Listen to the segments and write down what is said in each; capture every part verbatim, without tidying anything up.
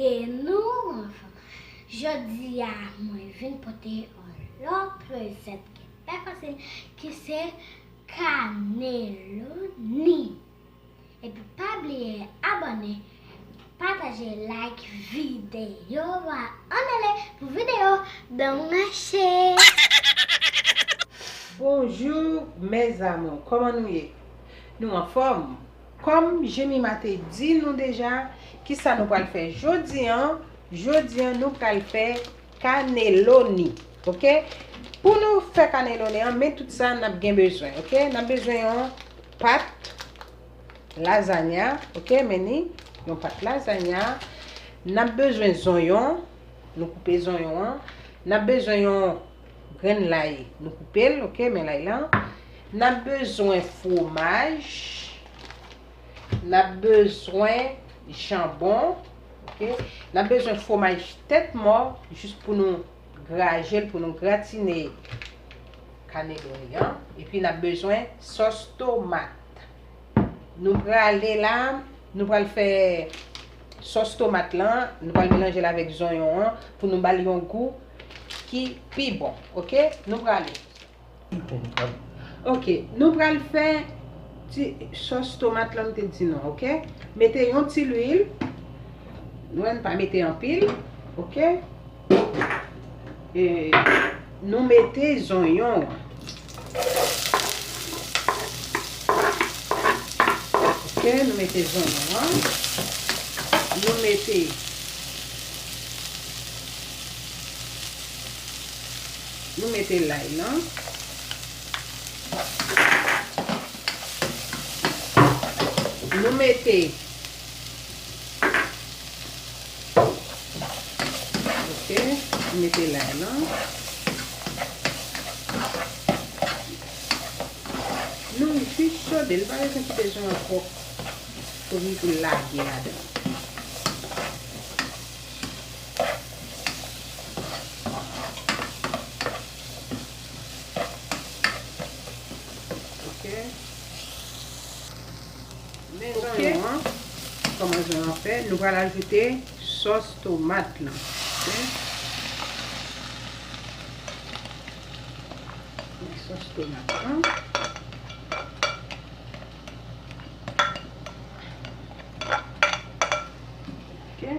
E nou anfòm. Jodi a, mwen vin pote yon lòt resèt ki trè fasil, ki se kaneloni. Epi pa bliye abòne, pataje, like videyo a. Ann ale pou videyo a, bon mache! Bonjou, mes amours, kòman nou ye? Nou anfòm? Kòm Jemima te di nou deja, kisa nou pral fè jodi a? Jodi a, nou pral fè kaneloni, oke? Pou nou fè kaneloni an, men tout sa n ap gen bezwen, oke? N ap bezwen yon pat lazanya, oke? Men ni, yon pat lazanya. N ap bezwen zonyon, nou koupe zonyon an. N ap bezwen yon grenn lay, nou koupe l, oke? Men lay lan. N ap bezwen fwomaj. N ap bezwen janbon, oke? N ap bezwen fwomaj tèt mò, jis pou nou graje l, pou nou gratine kaneloni an. Epi n ap bezwen sòs tomat. Nou prale la, nou pral fè sòs tomat lan, nou pral melanje l avèk zonyon an pou nou ba l yon gou ki pi bon, oke? Nou prale. Oke, nou pral fè ti sòs tomat lan m te di nou, oke? Mete yon ti lwil. Nou wè n pa mete anpil, oke? E nou mete zonyon an. Oke, nou mete zonyon an. Nou mete Nou mete lay lan. Nou mete. Oke, nou mete lay lan. Nou jis chode l, pa bezwen kite jan twòp fri pou l lage ladan. Oke. Men zonyon an, kòman zonyon an fè, nou pral ajoute sòs tomat lan. Oke. Sòs tomat lan. Oke.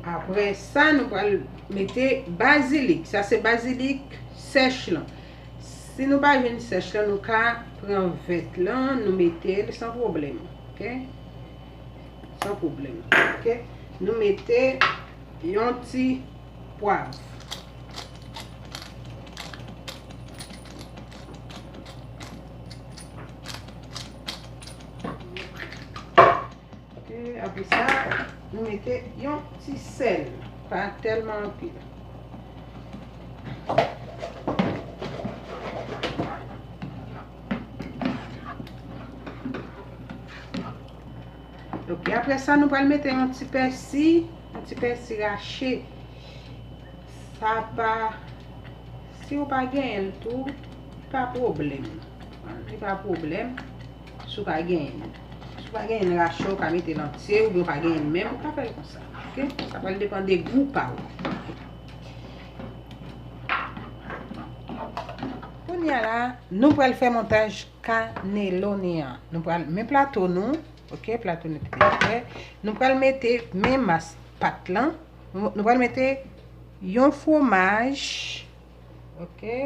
Apre sa, nou pral mete bazilik. Sa se bazilik sèch lan. Si nou pa jwenn sèch lan, nou ka pran vèt lan, nou mete l san pwoblèm. Oke? San pwoblèm. Oke? Nou mete yon ti pwav. Oke, apre sa, nou mete yon ti sèl, pa tèlman anpil. Oke, apre sa, nou pral mete yon ti pèsi, yon ti pèsi rache. Sa pa, si w pa genyen l tou, pa pwoblèm. Li pa pwoblèm si w pa genyen l. Si w pa genyen l rache, w ka mete l antye, oubyen w pa genyen l menm, ou ka fè l konsa. Oke? Sa pral depann de gou pa w. Kounye a la, nou pral fè montaj kaneloni an. Nou pral men plato nou, oke, plato nou te fè. Nou pral mete men mas pat lan. Nou, nou pral mete yon fwomaj, oke,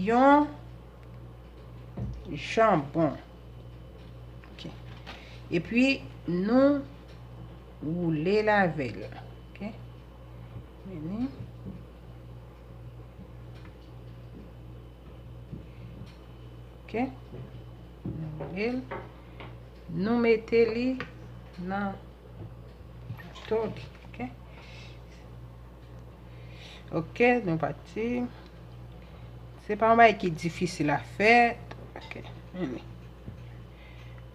yon janbon. Oke. Epi nou woule l avè l. Oke. Vini. Oke. Nou woule l. Nou mete li nan plato li. Oke. Oke, nou pati. Se pa yon bagay ki difisil a fè. Oke. Vini.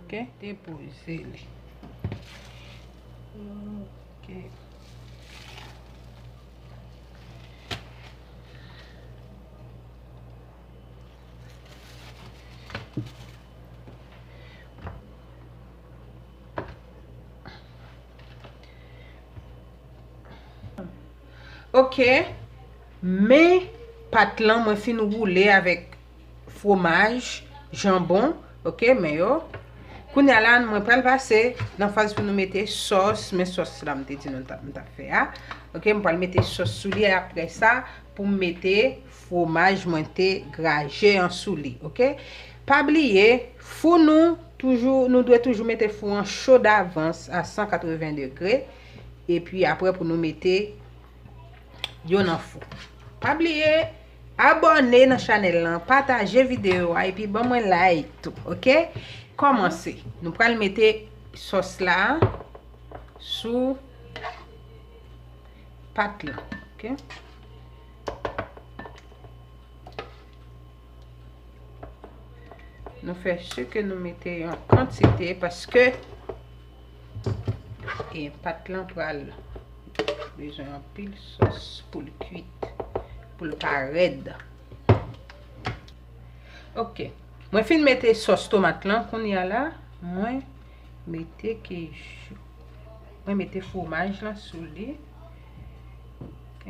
Oke. Depoze li. Oke. Ok, men pat lan mwen fin woule avèk fwomaj, janbon, ok, men yo. Kounye a la, mwen pral pase nan faz pou nou mete sòs, men sòs la m te di nou m t ap, m t ap fè a. Ok, m pral mete sòs sou li, apre sa, pou m mete fwomaj mwen te graje an sou li, ok? Pa bliye, fou nou, toujou, nou dwe toujou mete fou an cho davans a san katreven degre, epi apre pou nou mete yo nan fou. Pa bliye, abòne nan chanèl lan, pataje videyo a, epi ban mwen like tou, ok? Kòmanse. Nou pral mete sòs la sou pat lan, ok? Nou fè si ke nou mete yon kantite paske e pat lan pral bezwen anpil sòs pou l kwit, pou l pa rèd. Ok. Mwen fin mete sòs tomat lan, kounye a la, mwen mete kejou. Mwen mete fwomaj lan sou li. Ok.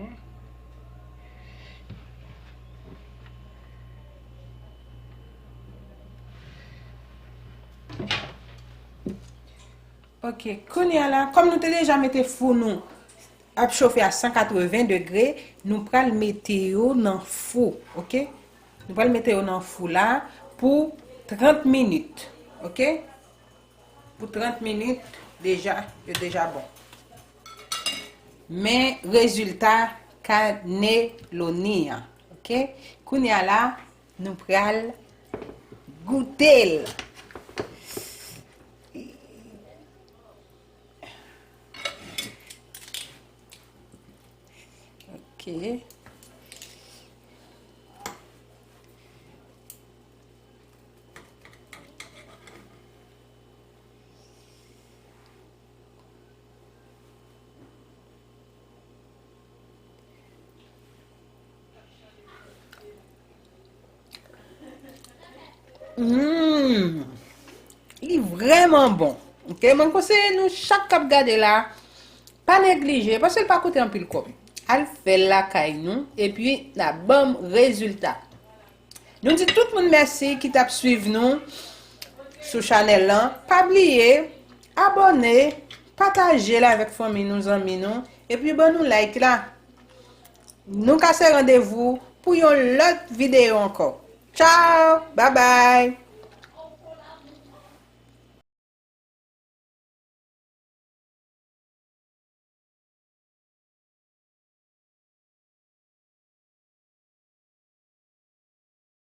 Ok, kounye a la, kòm nou te deja mete fou nou ap chofe a san katreven degre, nou pral mete yo nan fou, ok? Nou pral mete yo nan fou la pou trant minit, ok? Pou trant minit, deja, yo deja bon. Men rezilta kaneloni an, ok? Kounye a la, nou pral goute l. Ok. Mm. Li vrèman bon. Ok, mwen konseye nou chak k ap gade la, pa neglije, paske l pa koute anpil kòb. Al fè l lakay nou, epi n a ban m rezilta. Nou di tout moun mèsi ki t ap swiv nou sou chanèl lan. Pa bliye abòne, pataje l avèk fanmi nou, zanmi nou, epi ban nou like la. Nou kase randevou pou yon lòt videyo ankò. Tchao, babay.